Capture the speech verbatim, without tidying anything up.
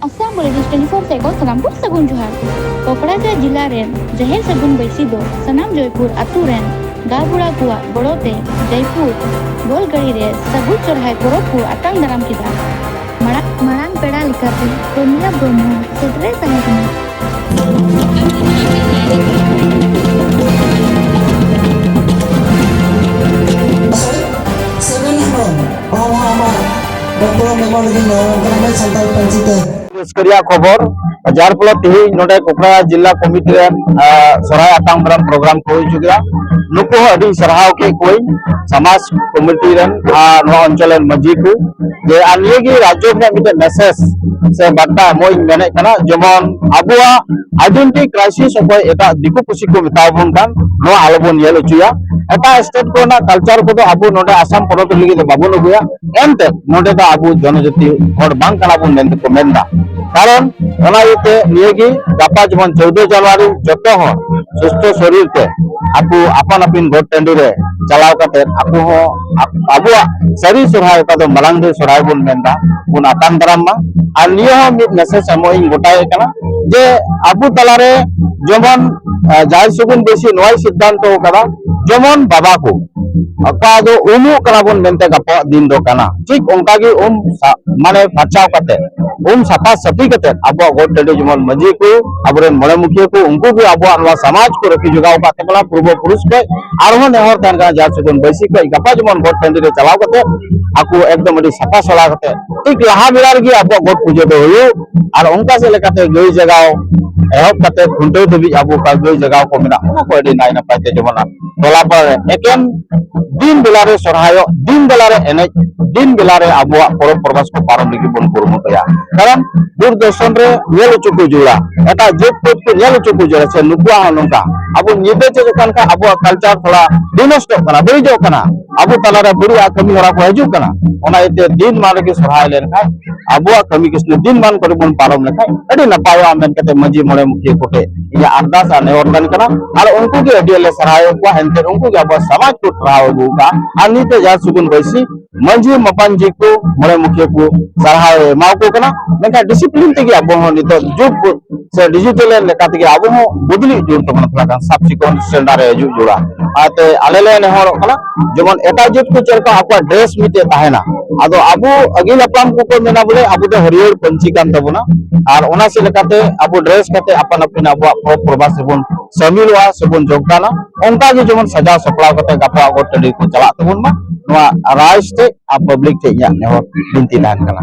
Assam ᱵᱚᱞᱤ news twenty four ᱥᱮᱫ ᱠᱷᱚᱱ ᱥᱟᱱᱟᱢ ᱠᱚ ᱥᱟᱹᱜᱩᱱ ᱡᱚᱦᱟᱨ᱾ ᱠᱚᱠᱲᱟᱡᱟᱲ ᱡᱤᱞᱟ ᱨᱮᱱ ᱡᱟᱦᱮᱨ ᱥᱟᱹᱜᱩᱱ ᱵᱟᱹᱭᱥᱤ ᱫᱚ ᱥᱟᱱᱟᱢ ᱡᱚᱭᱯᱩᱨ ᱟᱹᱛᱩ ᱨᱮᱱ ᱜᱟᱹᱵᱩᱲᱟ ᱠᱚᱣᱟᱜ ᱜᱚᱲᱚ ᱛᱮ ᱡᱚᱭᱯᱩᱨ ᱜᱳᱞᱜᱟᱹᱲᱤ ᱨᱮ ᱥᱟᱹᱜᱩᱱ ᱥᱚᱨᱦᱟᱭ ᱯᱚᱨᱚᱵᱽ ᱠᱚ ᱟᱛᱟᱝ ᱫᱟᱨᱟᱢ ᱠᱮᱫᱟ᱾ ᱢᱟᱲᱟᱝ, ᱢᱟᱲᱟᱝ ᱯᱮᱲᱟ ᱞᱮᱠᱟᱛᱮ ᱯᱨᱚᱢᱤᱞᱟ ᱵᱨᱚᱦᱢᱚ ᱥᱮᱴᱮᱨᱮ ᱛᱟᱦᱮᱸ ᱠᱟᱱᱟ᱾ ᱥᱟᱹᱜᱩᱱ ᱦᱮᱢᱵᱨᱚᱢ, ᱟᱢ ᱦᱚᱸ ᱟᱢᱟᱜ ᱵᱚᱠᱛᱚᱵᱚ ᱮᱢᱚᱜ ᱞᱟᱹᱜᱤᱫ ᱱᱮᱦᱚᱨ ᱠᱟᱱᱟ ᱥᱟᱱᱛᱟᱲ ᱯᱟᱹᱨᱥᱤ ᱛᱮ᱾ ᱨᱟᱹᱥᱠᱟᱹ ᱨᱮᱭᱟᱜ ᱠᱷᱚᱵᱚᱨ, ᱡᱟᱨ ᱯᱷᱚᱞᱮ ᱛᱮᱦᱮᱧ ᱱᱚᱰᱮ ᱠᱚᱠᱲᱟ ᱡᱤᱞᱟ ᱠᱚᱢᱤᱴᱤ ᱨᱮᱱ, ᱟ, ᱥᱚᱨᱦᱟᱭ ᱟᱛᱟᱝ ᱫᱟᱨᱟᱢ ᱯᱨᱳᱜᱨᱟᱢ ᱠᱚ ᱦᱩᱭ ᱦᱚᱪᱚ ᱠᱮᱫᱟ᱾ ᱱᱩᱠᱩ ᱦᱚᱸ ᱟᱹᱰᱤ ᱥᱟᱨᱦᱟᱣ ᱠᱮᱫ ᱠᱚᱣᱟᱧ, ᱥᱚᱢᱟᱡᱽ ᱠᱚᱢᱤᱴᱤ ᱨᱮᱱ ᱟᱨ ᱱᱚᱣᱟ ᱚᱧᱪᱚᱞ ᱨᱮᱱ ᱢᱟᱹᱡᱷᱤ ᱠᱚ, ᱡᱮ ᱟᱨ ᱱᱤᱭᱟᱹ ᱜᱮ ᱨᱟᱡᱽᱡᱚ ᱨᱮᱱᱟᱜ ᱢᱤᱫᱴᱮᱱ ᱢᱮᱥᱮᱡᱽ ᱥᱮ ᱵᱟᱨᱛᱟ ᱮᱢᱚᱜ ᱤᱧ ᱢᱮᱱᱮᱫ ᱠᱟᱱᱟ, ᱡᱮᱢᱚᱱ ᱟᱵᱚᱣᱟᱜ ᱟᱭᱰᱮᱱᱴᱤᱴᱤ ᱠᱨᱟᱭᱥᱤᱥ ᱚᱠᱚᱭ ᱮᱴᱟᱜ ᱫᱤᱠᱩ ᱯᱩᱥᱤ ᱠᱚ ᱢᱮᱛᱟ ᱵᱚᱱ ᱠᱟᱱ, ᱱᱚᱣᱟ ᱟᱞᱚᱵᱚᱱ ᱧᱮᱞ ᱦᱚᱪᱚᱭᱟ᱾ ᱮᱴᱟᱜ ᱥᱴᱮᱴ ᱠᱚᱨᱮᱱᱟᱜ ᱠᱟᱞᱪᱟᱨ ᱠᱚᱫᱚ ᱟᱵᱚ ᱱᱚᱰᱮ ᱟᱥᱟᱢ ᱯᱚᱱᱚᱛ ᱞᱟᱹᱜᱤᱫ ᱫᱚ ᱵᱟᱵᱚᱱ ᱟᱹᱜᱩᱭᱟ᱾ ᱮᱱᱛᱮ ᱱᱚᱰᱮ ᱫᱚ ᱟᱵᱚ ᱡᱚᱱᱚᱡᱟᱹᱛᱤ ᱦᱚᱲ ᱵᱟᱝ ᱠᱟᱱᱟ ᱵᱚᱱ ᱢᱮᱱᱛᱮ ᱠᱚ ᱢᱮᱱᱫᱟ᱾ ᱠᱟᱨᱚᱱ ᱚᱱᱟ ᱤᱭᱟᱹᱛᱮ ᱱᱤᱭᱟᱹᱜᱮ ᱜᱟᱯᱟ ᱡᱮᱢᱚᱱ ᱪᱳᱫᱽᱫᱳ ᱡᱟᱱᱩᱣᱟᱨᱤ ᱡᱚᱛᱚ ᱦᱚᱲ ᱥᱩᱥᱛᱷᱚ ᱥᱚᱨᱤᱨ ᱛᱮ ᱟᱠᱚ ᱟᱯᱟᱱ ᱟᱹᱯᱤᱱ ᱜᱚᱴ ᱴᱟᱺᱰᱤ ᱨᱮ ᱪᱟᱞᱟᱣ ᱠᱟᱛᱮ ᱟᱠᱚ ᱦᱚᱸ ᱟᱵ-, ᱟᱵᱚᱣᱟᱜ ᱥᱟᱹᱨᱤ ᱥᱚᱨᱦᱟᱭ, ᱚᱠᱟ ᱫᱚ ᱢᱟᱞᱟᱝ ᱫᱤᱱ ᱥᱚᱨᱦᱟᱭ ᱵᱚᱱ ᱢᱮᱱᱫᱟ, ᱵᱚᱱ ᱟᱛᱟᱝ ᱫᱟᱨᱟᱢ ᱢᱟ᱾ ᱟᱨ ᱱᱤᱭᱟᱹ ᱦᱚᱸ ᱢᱤᱫ ᱢᱮᱥᱮᱡᱽ ᱮᱢᱚᱜ ᱤᱧ ᱜᱚᱴᱟᱭᱮᱫ ᱠᱟᱱᱟ ᱡᱮ ᱟᱵᱚ ᱛᱟᱞᱟᱨᱮ ᱡᱮᱢᱚᱱ, ᱟᱸ, ᱡᱟᱦᱮᱨ ᱥᱟᱹᱜᱩᱱ ᱵᱟᱹᱭᱥᱤ ᱱᱚᱣᱟᱭ ᱥᱤᱫᱽᱫᱷᱟᱱᱛᱚ ᱟᱠᱟᱫᱟ, ᱡᱮᱢᱚᱱ ᱵᱟᱵᱟ ᱠᱚ ᱚᱠᱟ ᱫᱚ ᱩᱢᱩᱜ ᱠᱟᱱᱟ ᱵᱚᱱ ᱢᱮᱱᱛᱮ ᱜᱟᱯᱟ ᱫᱤᱱ ᱫᱚ ᱠᱟᱱᱟ, ᱴᱷᱤᱠ ᱚᱱᱠᱟ ᱜᱮ ᱩᱢ ᱥᱟ-, ᱢᱟᱱᱮ ᱯᱷᱟᱨᱪᱟᱣ ᱠᱟᱛᱮ, ᱩᱢ ᱥᱟᱯᱷᱟ ᱥᱟᱹᱯᱷᱤ ᱠᱟᱛᱮ ᱟᱵᱚᱣᱟᱜ ᱜᱚᱴ ᱴᱟᱺᱰᱤ ᱡᱮᱢᱚᱱ ᱢᱟᱹᱡᱷᱤ ᱠᱚ, ᱟᱵᱚᱨᱮᱱ ᱢᱚᱬᱮ ᱢᱩᱠᱷᱤᱭᱟᱹ ᱠᱚ, ᱩᱱᱠᱩ ᱜᱮ ᱟᱵᱚᱣᱟᱜ ᱱᱚᱣᱟ ᱥᱚᱢᱟᱡᱽ ᱠᱚ ᱨᱟᱹᱠᱷᱤ ᱡᱚᱜᱟᱣ ᱟᱠᱟᱫ ᱛᱟᱵᱚᱱᱟ ᱯᱩᱨᱵᱚ ᱯᱩᱨᱩᱥ ᱠᱷᱚᱱ᱾ ᱟᱨᱦᱚᱸ ᱱᱮᱦᱚᱨ ᱛᱟᱦᱮᱱ ᱠᱟᱱᱟ ᱡᱟᱦᱟᱸ ᱥᱮᱫ ᱵᱚᱱ ᱵᱟᱹᱭᱥᱤ ᱠᱷᱚᱱ ᱜᱟᱯᱟ ᱡᱮᱢᱚᱱ ᱜᱚᱴ ᱴᱟᱺᱰᱤ ᱨᱮ ᱪᱟᱞᱟᱣ ᱠᱟᱛᱮ ᱟᱠᱚ ᱮᱠᱫᱚᱢ ᱟᱹᱰᱤ ᱥᱟᱯᱷᱟ ᱥᱟᱞᱟ ᱠᱟᱛᱮ ᱴᱷᱤᱠ ᱞᱟᱦᱟ ᱵᱮᱲᱟ ᱨᱮᱜᱮ ᱟᱵᱚᱣᱟᱜ ᱜᱚᱴ ᱯᱩᱡᱟᱹ ᱫᱚ ᱦᱩᱭᱩᱜ᱾ ᱟᱨ ᱚᱱᱠᱟ ᱪᱮᱫ ᱞᱮᱠᱟᱛᱮ ᱜᱟᱹᱭ ᱡᱟᱜᱟᱣ ᱮᱦᱚᱵ ᱠᱟᱛᱮ ᱠᱷᱩᱱᱴᱟᱹᱣ ᱫᱷᱟᱹᱵᱤᱡ ᱟᱵᱚ ᱚᱠᱟ ᱜᱟᱹᱭ ᱡᱟᱜᱟᱣ ᱠᱚ ᱢᱮᱱᱟᱜ, ᱚᱱᱟ ᱠᱚ ᱟᱹᱰᱤ ᱱᱟᱭ ᱱᱟᱯᱟᱭ ᱛᱮ ᱡᱮᱢᱚᱱ ᱴᱚᱞᱟ ᱯᱟᱲᱟ ᱨᱮ ᱮᱠᱮᱱ ᱫᱤᱱ ᱵᱮᱞᱟ ᱨᱮ ᱥᱚᱨᱦᱟᱭᱚᱜ, ᱫᱤᱱ ᱵᱮᱞᱟ ᱨᱮ ᱮᱱᱮᱡ, ᱫᱤᱱ ᱵᱮᱞᱟ ᱨᱮ ᱟᱵᱚᱣᱟᱜ ᱯᱚᱨᱚᱵᱽ ᱯᱚᱨᱵᱟᱥ ᱠᱚ ᱯᱟᱨᱚᱢ ᱞᱟᱹᱜᱤᱫ ᱵᱚᱱ ᱠᱩᱨᱩᱢᱩᱴᱩᱭᱟ᱾ ᱠᱟᱨᱚᱱ ᱫᱩᱨᱫᱚᱨᱥᱚᱱ ᱨᱮ ᱧᱮᱞ ᱦᱚᱪᱚ ᱠᱚ ᱡᱟᱹᱨᱩᱲᱟ, ᱮᱴᱟᱜ ᱡᱟᱹᱛ ᱯᱟᱹᱛ ᱠᱚ ᱧᱮᱞ ᱦᱚᱪᱚ ᱠᱚ ᱡᱟᱹᱨᱩᱲᱟ, ᱥᱮ ᱱᱩᱠᱩᱣᱟᱜ ᱦᱚᱸ ᱱᱚᱝᱠᱟ᱾ ᱟᱵᱚ ᱧᱤᱫᱟᱹ ᱪᱮᱫᱚᱜ ᱠᱟᱱ ᱠᱷᱟᱱ ᱟᱵᱚᱣᱟᱜ ᱠᱟᱞᱪᱟᱨ ᱛᱷᱚᱲᱟ ᱵᱤᱱᱚᱥᱴᱚᱜ ᱠᱟᱱᱟ, ᱵᱟᱹᱲᱤᱡᱚᱜ ᱠᱟᱱᱟ᱾ ᱟᱵᱚ ᱛᱟᱞᱟᱨᱮ ᱵᱟᱹᱲᱤᱡ ᱟᱜ ᱠᱟᱹᱢᱤ ᱦᱚᱨᱟ ᱠᱚ ᱦᱤᱡᱩᱜ ᱠᱟᱱᱟ᱾ ᱚᱱᱟ ᱤᱭᱟᱹᱛᱮ ᱫᱤᱱ ᱢᱟᱱ ᱨᱮᱜᱮ ᱥᱚᱨᱦᱟᱭ ᱞᱮᱱᱠᱷᱟᱱ ᱟᱵᱚᱣᱟᱜ ᱠᱟᱹᱢᱤ ᱠᱟᱹᱥᱱᱤ ᱫᱤᱱ ᱢᱟᱱ ᱠᱚᱨᱮ ᱵᱚᱱ ᱯᱟᱨᱚᱢ ᱞᱮᱠᱷᱟᱱ ᱟᱹᱰᱤ ᱱᱟᱯᱟᱭᱚᱜᱼᱟ ᱢᱮᱱ ᱠᱟᱛᱮ ᱢᱟᱹᱡᱷᱤ ᱢᱚᱬᱮ ᱢᱩᱠᱷᱤᱭᱟᱹ ᱠᱚᱴᱷᱮᱱ ᱤᱧᱟᱹᱜ ᱟᱨᱫᱟᱥ ᱟᱨ ᱱᱮᱦᱚᱨ ᱛᱟᱦᱮᱱ ᱠᱟᱱᱟ᱾ ᱟᱨ ᱩᱱᱠᱩ ᱜᱮ ᱟᱹᱰᱤ ᱟᱸᱴ ᱞᱮ ᱥᱟᱨᱦᱟᱣᱮᱫ ᱠᱚᱣᱟ, ᱮᱱᱛᱮ ᱩᱱᱠᱩ ᱜᱮ ᱟᱵᱚᱣᱟᱜ ᱥᱚᱢᱟᱡᱽ ᱠᱚ ᱴᱟᱨᱦᱟᱣ ᱟᱹᱜᱩ ᱟᱠᱟᱫᱼᱟ᱾ ᱟᱨ ᱱᱤᱛ ᱡᱟᱦᱟᱸ ᱥᱩᱜᱩᱱ ᱵᱟᱹᱭᱥᱤ ᱢᱟᱹᱡᱷᱤ ᱢᱟᱯᱟᱧᱡᱤ ᱠᱚ ᱢᱚᱬᱮ ᱢᱩᱠᱷᱤᱭᱟᱹ ᱠᱚ ᱥᱟᱨᱦᱟᱣ ᱮ ᱮᱢᱟ ᱠᱚ ᱠᱟᱱᱟ᱾ ᱢᱮᱱᱠᱷᱟᱱ ᱰᱤᱥᱤᱯᱞᱤᱱ ᱛᱮᱜᱮ ᱟᱵᱚ ᱦᱚᱸ ᱱᱤᱛᱚᱜ ᱡᱩᱜᱽ ᱥᱮ ᱰᱤᱡᱤᱴᱟᱞ ᱞᱮᱠᱟ ᱛᱮᱜᱮ ᱟᱵᱚ ᱦᱚᱸ ᱵᱚᱫᱞᱤ ᱡᱟᱹᱨᱩᱲ ᱛᱟᱵᱚᱱᱟ, ᱛᱷᱚᱲᱟ ᱜᱟᱱ ᱥᱟᱵ ᱥᱤᱠᱩᱭᱮᱱᱥ ᱥᱴᱮᱱᱰᱟᱨᱰ ᱨᱮ ᱦᱤᱡᱩᱜ ᱡᱟᱹᱨᱩᱲᱟ᱾ ᱚᱱᱟᱛᱮ ᱟᱞᱮ ᱞᱮ ᱱᱮᱦᱚᱨᱚᱜ ᱠᱟᱱᱟ, ᱡᱮᱢᱚᱱ ᱮᱴᱟᱜ ᱡᱟᱹᱛ ᱠᱚ ᱪᱮᱫ ᱞᱮᱠᱟ ᱟᱠᱚᱣᱟᱜ ᱰᱨᱮᱥ ᱢᱤᱫᱴᱮᱡ ᱛᱟᱦᱮᱱᱟ, ᱟᱫᱚ ᱟᱵᱚ ᱟᱹᱜᱤᱞ ᱦᱟᱯᱲᱟᱢ ᱠᱚᱠᱚ ᱢᱮᱱᱟ ᱵᱚᱞᱮ ᱟᱵᱚ ᱫᱚ ᱦᱟᱹᱨᱭᱟᱹᱲ ᱯᱟᱹᱧᱪᱤ ᱠᱟᱱ ᱛᱟᱵᱚᱱᱟ, ᱟᱨ ᱚᱱᱟ ᱪᱮᱫ ᱞᱮᱠᱟᱛᱮ ᱟᱵᱚ ᱰᱨᱮᱥ ᱠᱟᱛᱮ ᱟᱯᱟᱱ ᱟᱹᱯᱤᱱ ᱟᱵᱚᱣᱟᱜ ᱯᱚᱨᱚᱵᱽ ᱯᱚᱨᱵᱟᱥ ᱨᱮᱵᱚᱱ ᱥᱟᱹᱢᱤᱞᱚᱜᱼᱟ ᱥᱮᱵᱚᱱ ᱡᱳᱜᱽᱫᱟᱱᱟ, ᱚᱱᱠᱟ ᱜᱮ ᱡᱮᱢᱚᱱ ᱥᱟᱡᱟᱣ ᱥᱟᱯᱲᱟᱣ ᱠᱟᱛᱮ ᱜᱟᱯᱟ ᱟᱵᱚ ᱴᱟᱺᱰᱤ ᱠᱚ ᱪᱟᱞᱟᱜ ᱛᱟᱵᱚᱱ ᱢᱟ᱾ ᱱᱚᱣᱟ ᱨᱟᱭᱤᱡᱽ ᱴᱷᱮᱡ ᱟᱨ ᱯᱟᱵᱽᱞᱤᱠ ᱴᱷᱮᱡ ᱤᱧᱟᱹᱜ ᱱᱮᱦᱚᱨ ᱵᱤᱱᱛᱤ ᱛᱟᱦᱮᱱ ᱠᱟᱱᱟ᱾